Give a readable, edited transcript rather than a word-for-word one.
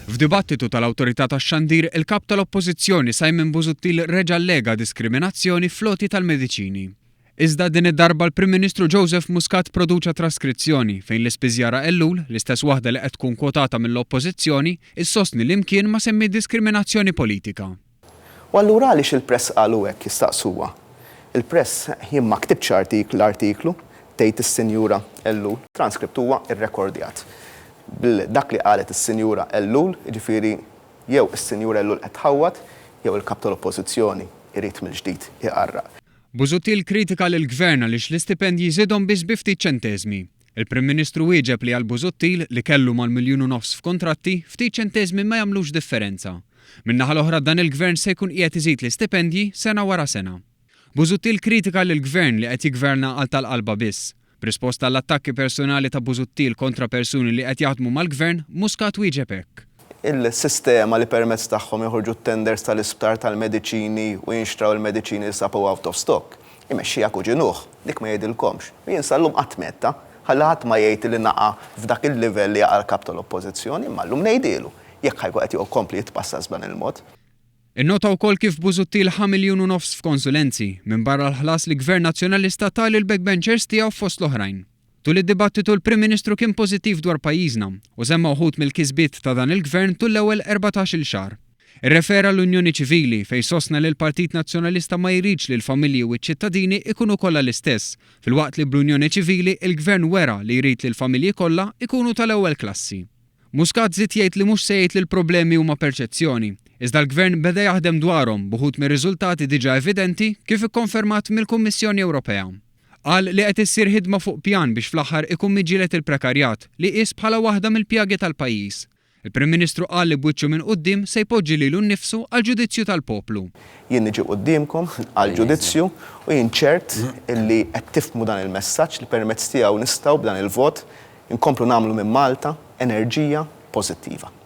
F'dibattitu tal-Awtorità tax-Xandir, il-Kap tal-Oppożizzjoni Simon Busuttil reġa' allega diskriminazzjoni fl-għoti tal-mediċini. Iżda din id-darba l-Prim Ministru Joseph Muscat produċa traskrizzjoni fejn l-ispiżjara Ellul, l-istess waħda li qed tkun kwotata mill-Oppożizzjoni, issostni li mkien ma semmiet diskriminazzjoni politika. U allura għaliex il-press qalu hekk, jistaqsuha. Il-press, jien ma ktibtx l-artiklu, tgħid is-Sinjura Ellul. Transcript huwa rrekordjat bil dak li qalet is-Sinjura Ellul, jiġifieri jew is-Sinjura Ellul qed tħawwad jew il-Kap tal-Oppożizzjoni jrid mill-ġdid iqarraq. Busuttil kritika lill-Gvern għaliex l-istipendji żiedhom biss bi ftit ċenteżmi. Il-Prim Ministru wieġeb li għal Busuttil, li kellu mal-miljun u nofs f'kuntratti, ftit ċenteżmi ma jagħmlux differenza. Min-naħa l-oħra dan il-Gvern se jkun qiegħed iżid l-istipendji sena wara sena. Busuttil kritika lill-Gvern li qed jiggverna għal tal-qalba biss. B'risposta għall-attakki personali ta' Busuttil kontra persuni li qed jaħdmu mal-Gvern, Muscat wieġeb hekk. Il-sistema li permezz tagħhom joħorġu t-tenders tal-isptar tal-mediċini u jinxtraw il-mediċini li sabu out of stock, imexxiha kuġinuh. Dik ma jgħidilkomx. U jien sal-lum qatt m'għedtha. Ħalli ħadd ma jgħid li naqa' f'dak il-livell li jaqa' l-Kap tal-Oppożizzjoni, imma llum ngħidhielu, jekk ħa jkun qed jkompli jitpassas b'dan il-mod. Innota wkoll kif Busuttil ħa miljun u nofs f'konsulenzi, minbarra l-ħlas li Gvern Nazzjonalista ta lill-backbenchers tiegħu fost l-oħrajn. Tul id-dibattitu l-Prim Ministru kien pożittiv dwar pajjiżna u semma wħud mill-kisbiet ta' dan il-Gvern tul l-ewwel 14-il xahar. Irrefera l-Unjoni Ċivili fejn sostna li l-Partit Nazzjonalista ma jridx li l-familji u ċ-ċittadini ikunu kollha l-istess, filwaqt li bl-Unjoni Ċivili il-Gvern wera li jrid li l-familji kollha ikunu tal-ewwel klassi. Muscat żied jgħid li mhux se jgħid li l-problemi huma perċezzjoni, iżda l-Gvern beda jaħdem dwarhom b'uħud mir-riżultati diġà evidenti kif ikkonfermat mill-Kummissjoni Ewropea. Qal li qed issir ħidma fuq pjan biex fl-aħħar ikun miġġieled il-prekarjat, li qies bħala waħda mill-pjagi tal-pajjiż. Il-Prim Ministru qal li b'wiċċu minn quddiem se jpoġġi lilu nnifsu għall-ġudizzju tal-poplu. Jien niġi quddiemkom għall-ġudizzju u jien ċert illi qed tifhmu dan il-messaġġ li permezz tiegħu nistgħu b'dan il-vot Inkomplu nagħmlu minn Malta enerġija pożittiva.